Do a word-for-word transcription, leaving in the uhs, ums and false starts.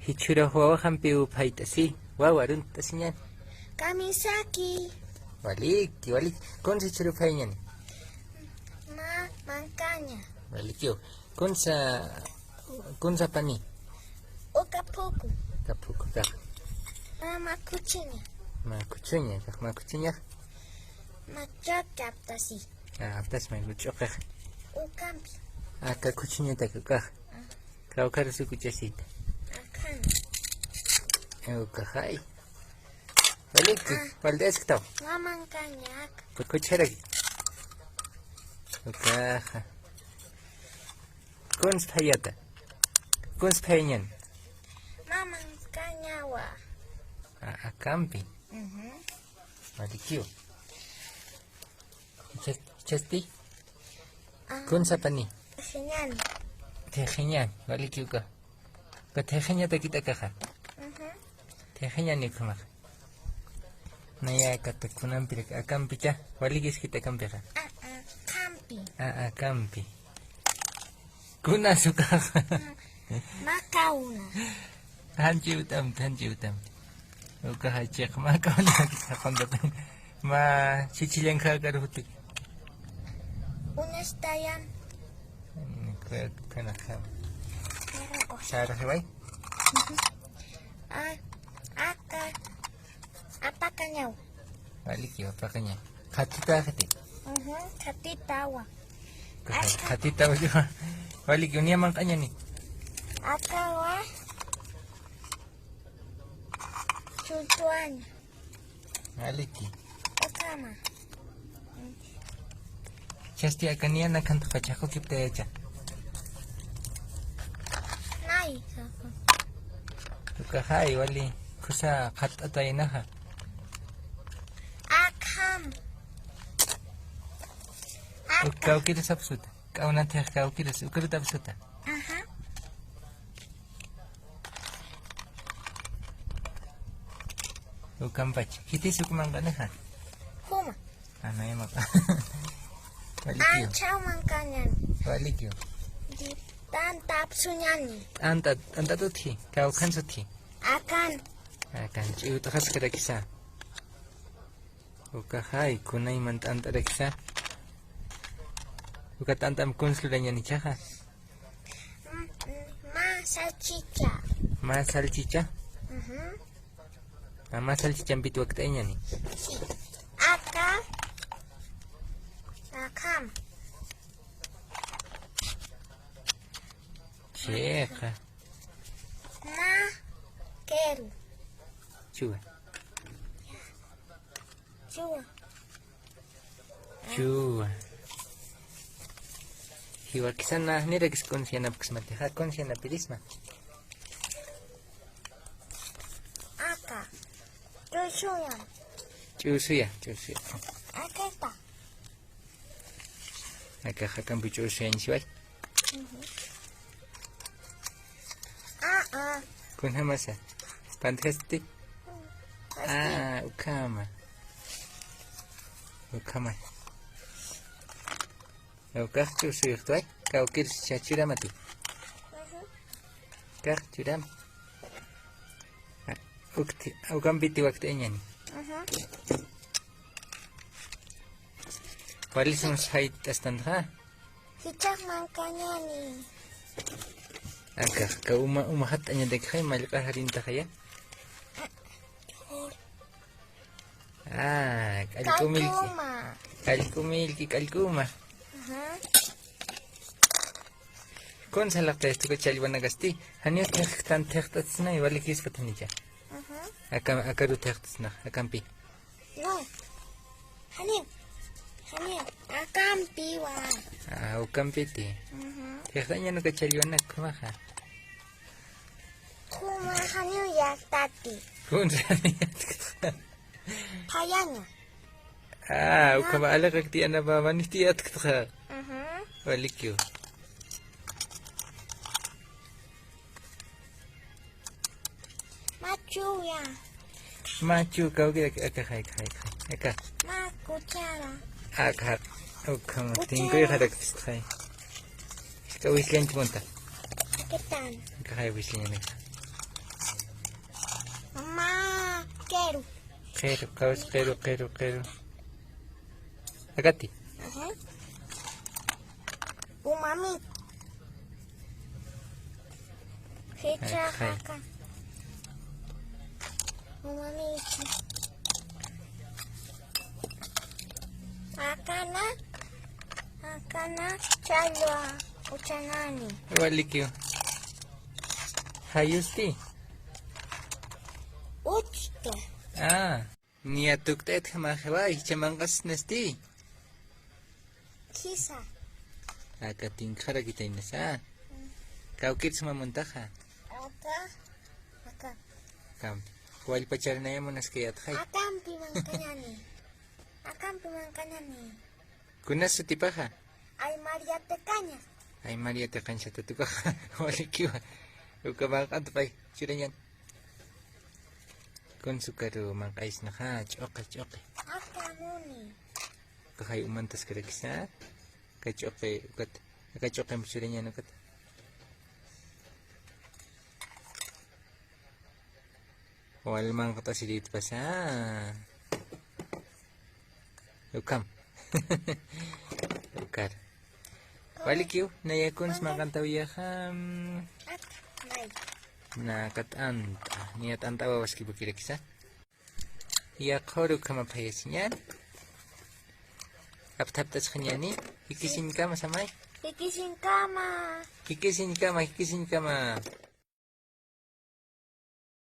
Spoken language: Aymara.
Jichhüruw wawaxampiw phayt'asi, wawa arunt'asiñäni. Kamisaki. Waliki, waliki. Kunsa jichhüruw phayñäni? Ma, mankaña. Walikiw. Kunsa, kunsa pani? Uka phuku. Uka phuku, kax. Ma, ma khuchuña. Ma khuchuña, kax ma khuchuña. Ma ch'uqi aptasi. Ah, aptas ma ch'uqixa. Ukampi. Aka khuchuñataki ukaxa. Ah. Kawkharus ukuchasita. Akan. Ukaxay. Waliki, ah, walt'asktaw. Ma mankañak. Ukhucharaki. Ukaxa. Kunsa phayata. Kunsa phayñäni? Ma mankañawa. A, akampi. Mhm. Walikiw. Jichhasti? Ah. Kunsa pani? Thixiñan. Thixiñan, waliki uka. Uka thixiñatakit akaxa. Mhm. Thixiñan ukhamaxa. Naya kata kunampirak akampicha, walikiskit akampixa. A, a, kampi. A, akampi. Kunas ukaxa. Makawna. Janchi utam, janchi utam. Ukaxa chiq makawna. Ma chichillanxa akaru juti. Unas tayam. Kanaxa. Sarxiway. A, aka, apakañaw. Waliki, apakañaw. Qhatitaxiti. Mhm, qhatitawa. Qhatitawa. Waliki, uña manq'añäni? Akawa. Chuchuaña. Waliki. Ukhama. Jichhasti akaniya nakhantxa pachaqukiptayacha. Nay, sasa. Ukaxay, wali, kusa qhat'ataynaxa. Akham. Uk kawkirus apsuta. K'awnatix kawkirus, ukarut apsuta. Ajá. Ukampach. Khitis uk manq'anixa. Juma. Anayma. Walikiw. Ancha mankañäni. Walikiw. Di, t'anta apsuñäni. T'anta, t'antat utji, kawkhansa utji. Akan. Akan, ch'iwt'xaskarakisa. Ukaxay, kunayman t'ant'arakisa. Uka t'antam kuns lurañäni jichhaxa. Mm, mm, ma salchicha. Ma salchicha? Mhm. A, ma salchichampit wakt'ayañäni. Sí. Aka. Akham. Chiqa. Ma keru. Chuwa. Chuwa. Chuwa. Jiwakisa nax nirakis kuns yanapkismatixa, kuns yanapirisma. Aka. Ch'usuya. Ch'usuya, ch'usuya. Akata. Akax akampi ch'usuyañsiway. Mhm. A, a. Kunjamasa. Pantjasti. Asti. A, ukhama. Ukhama. Ukax ch'usuyuxtway. Kawkirus cha churamati. Mhm. Kax churam. A, ukti, ukampiti wakt'ayañäni. Mhm. Wali sum sayt'astanxa. Jichhax mankañäni. Akax, aka uma, uma jat'añatakixay, mallq'a jarintaxaya. A, k'allk'umillki. K'allk'uma. K'allk'umillki, k'allk'uma. Ajá. Kunsa laqtayasti uka challwanakasti, janiw thiqtan thiqt'atsnay, walikispatanicha. Ajá. Aka, akaru thiqt'atsnax, akampi. No. Janiw. Janiw. Akampiwa. A, ukampiti. Ujú. Thiqtañäni uka challwanak ukhamaxa. Ukhama janiw yaktati. Kunsa janiw yaktati. Phayaña. A, ukhama aliqakti anapa maniti yaktxa. Ujú. Walikiw. Machuya. Machu, kawkir aka, aka, aka, aka, aka. Ma cuchara. Aka, ukhama, cuchara. Tinkuy jaraktisqay. Aka wisllañt munta. Aka tan. Aka jay wisllañanaka. Mä q'iru. Q'iru, qawis q'iru, q'iru, q'iru. Akati. Ajá. Umamit. Jichha. Ay, ay. Jaka. Umamit. Akana, akana challwa uchanani. Walikiw. Jayusti. Uchta. Ah, niya tukt'aytjamaxiwa, jichha manq'asnasti. Khisa. Aka tinkxarakitaynasa. Kawkit suma muntaxa. Aka, aka. Akampi. Wallpachar nayamunaskayatxay. Akampi manq'añani. Akampi manq'añani. Kunas sutipaxa? Ay María Tecaña. Ay María Tecaña sata tukaxa. Walikiwa. Uka manq'antapay. Churañan. Kun sukaru manq'aysnaxa. Ch'uqi, ch'uqi. Akamuni. Ukaxay umantaskarakisa. Aka ch'uqi ukat. Aka ch'uqi churañan ukat. Wal manq't'asiritpasa. Ukham. Ukar. Walikiw, naya kuns manq'antawiyaxa. Nay. Naka t'ant'a. Niya t'ant'a wawaskipukirakisa. Yaqhur ukhamapxayasiñan. Apthapt'asxañani. Jikisiñkama samay. Jikisiñkama. Jikisiñkama, jikisiñkama.